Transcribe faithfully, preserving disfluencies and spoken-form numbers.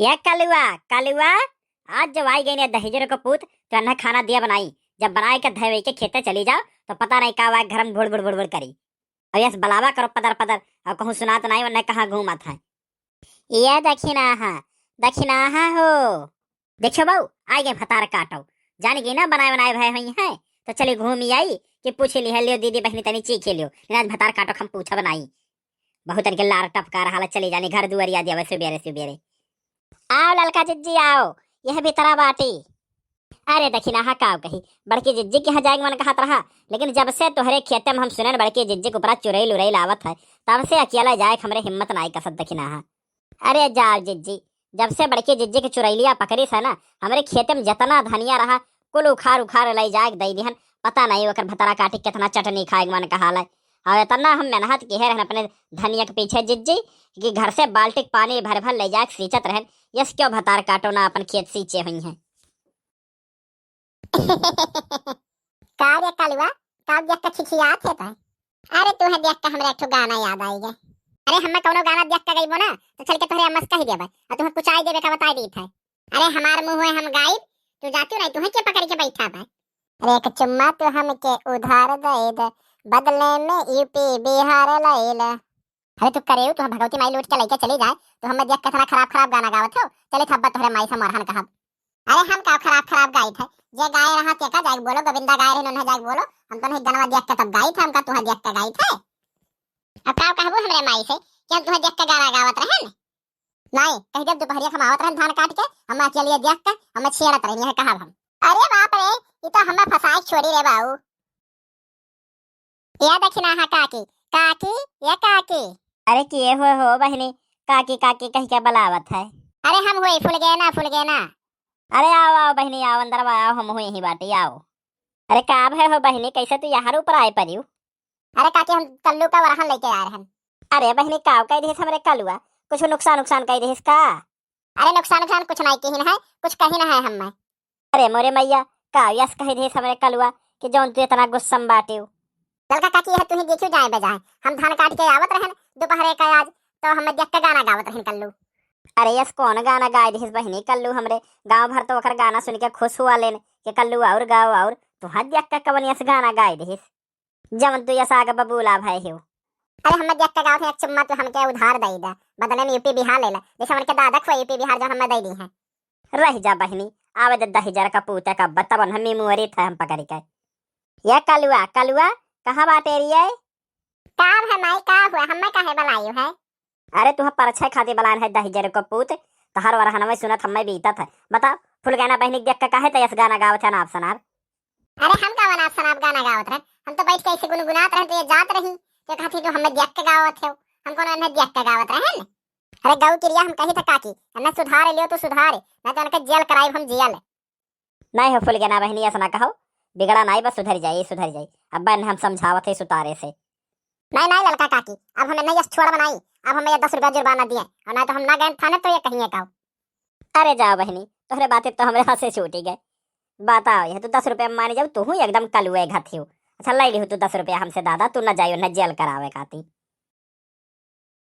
या कलुआ, कलुआ, आज जब आई गई ने दहिजर को पूत, तो अन्ना खाना दिया बनाई। जब बनाए के धय के खेते चली जाओ, तो पता नहीं का हुआ, घर में भुड़ भुड़ भुड़ भुड़ करी। अब यस बलावा करो पदर पदर, और कहूँ सुनात नहीं, वरना कहाँ घूमत है। ये दखिनाहा, दखिनाहा हो। देखो बाऊ, आई गए भतार काटो। जान गई ना बनाए बनाए भय हुई है, तो चली घूमी आई कि पूछ ली है, लियो दीदी बहनी तनी चीखे लियो, नहीं आज भतार काटो हम पूछब नहीं। बहुत इनके लार टपका रहा ला, चली जानी घर दुआरिया दिया सुबेरे सुबेरे। आओ ललका जिज्जी आओ, यह भीतरा बाटी। अरे दखिनाहा काव कही, बड़की जिज्जी के यहाँ जाए के मन कहत रहा, लेकिन जब से तोहरे खेते में हम सुनन बड़की जिज्जी के ऊपरा चुरैल उरैल आवत है, तब से अकेला जाए के हमरे हिम्मत नाई कसत दखिनाहा। अरे जाओ जिज्जी, जब से बड़की जिज्जी के चुरैलिया पकड़िस है ना, हमरे खेते में जितना धनिया रहा, कुल उखाड़ उखाड़ ले जाए के दई दिहन। पता नहीं ओकर भतरा काटी कितना चटनी खाए के मन कहाल है। और इतना हम मेहनत किहे रहन अपने धनिया के पीछे जिज्जी, कि घर से बाल्टी के पानी भर भर ले जाए के सींचत रहन। यस क्यों भतार काटो ना अपन खेत सींचे हुई हैं। का रे कलुआ, का देख के खिखियात है तै? अरे तुहे देख के हमरा एक ठो गाना याद आई गए। अरे हमें कौनो गाना देख के गईबो ना, तो चल के तोहरे अम्मा से कह देबे, और तुहे कुचाई देबे का बताई दीत है। अरे हमार मुँह है हम गाइब, तू जाती नहीं, तुहे के पकड़ के बैठा बा। अरे एक चुम्मा तू हमके उधार दे दे, बदले में यूपी बिहार ले ले। अरे तू करेऊ, तू भगवती माई लूट के लेके चली जाए, तो हमें देख के इतना खराब खराब गाना गावत हो। चले थब्बा तोहरे माई से मरहन कहब। अरे हम का खराब खराब गाइत है, जे गाए रहा तेका जाके बोलो, गोविंदा गाए रहे उन्हें जाके बोलो। हम तो नहीं गनवा देख के तब गाइत है, हम का तुहे देख के गाइत है। अब का कहबू हमरे माई से कि हम तुहे देख के गाना गावत रहन? नहीं, कह देब दुपहरिया के हम आवत रहन धान काट के, हम अकेलिए देख के हम छेड़त रहनी है कहब हम। अरे बाप रे, ई तो हमें फंसाए छोड़ी रे बाऊ। या दखिनाहा काकी, काकी, ये काकी। अरे के हो, हो बहिनी, काकी काकी कह के बुलावत है। अरे हम हुई फुलगेना, फुलगेना। अरे आओ, आओ बहिनी, आओ अंदर आओ, हम हुई ही बाटी, आओ। अरे का भय हो बहिनी, कैसे तू यहाँ ऊपर आए परियो? अरे काकी, हम कल्लू का वरहन लेके आए रहन। अरे बहिनी, का कह दिहिस हमरे कलुआ? कुछ नुकसान उकसान कह दिहिस का? अरे नुकसान उकसान कुछ नहीं किहिन है, कुछ कहिन है हमें। अरे मोरे मैया, का यस कह दिहिस हमरे कलुआ कि जौन तू इतना गुस्सा में बाटियो? ललका काकी, यह तुही देखियो जाए बजाए, हम धान काट के आवत रहन दोपहरे का आज, तो हमें देख के गाना गावत रहन कल्लू। अरे यस कौन गाना गाए दिहिस बहिनी कल्लू? हमरे गाँव भर तो ओकर गाना सुन के खुश हुआ लेन कि कल्लू और गाओ और, तुहा देख के कवन यस गाना गाए दिहिस? जवन तू यस आगे बबूला भय हो। अरे हमें देख के गावत है, एक चुम्मा तू हमके उधार दे दे, बदले में यूपी बिहार ले ले, जैसे उनके दादा को यूपी बिहार जो हमें दे दी है। रह जा बहिनी, आवे दे दहिजर का पूते का बतवन हम मेमोरी थे हम पकड़ के। ये कलुआ, कलुआ, कहाँ बाटे रे ये? का है माई, का हुआ? हमें काहे बुलायो है? अरे तुह परछाई खातिर बलान है दहिजर को पूत, तोहर वरहनवे सुनत हमें बीतत है। बता, फुलगेना बहिनी के देख के काहे तयस गाना गावत है नाप सनार? अरे हम का नाप सनाप गाना गावत रहन, हम तो बैठ के ऐसे गुनगुनात रहन तो ये जात रही, तो कहती तू हमें देख के गावत हो, हम कौन उन्हें देख के गावत रहन? अरे गौ किरिया हम कही था काकी, हमें सुधार लियो तू सुधार, नहीं तो उनके जेल कराई हम जेल। नहीं हो फुलगेना बहिनी, ऐसा ना कहो, बिगड़ा नहीं, बस सुधर जाई, सुधर जाई। अब बहन हम समझावत है सुतारे से। नहीं, नहीं ललका काकी, अब हमें नहीं यस छोड़ बनाई, अब हमें ये दस रुपया जुर्माना दिए, और नहीं तो हम ना गए थाने तो ये कहिए का। अरे जाओ बहिनी, तोहरे बातें तो हमरे हाथ से छूटी गए। बताओ, यह तू दस रुपया मानी जाओ, तू हूँ एकदम कलुए घाती हो। अच्छा, ले ली हो तू दस रुपया हमसे दादा, तू ना जाइयो ना जेल करावे खाती।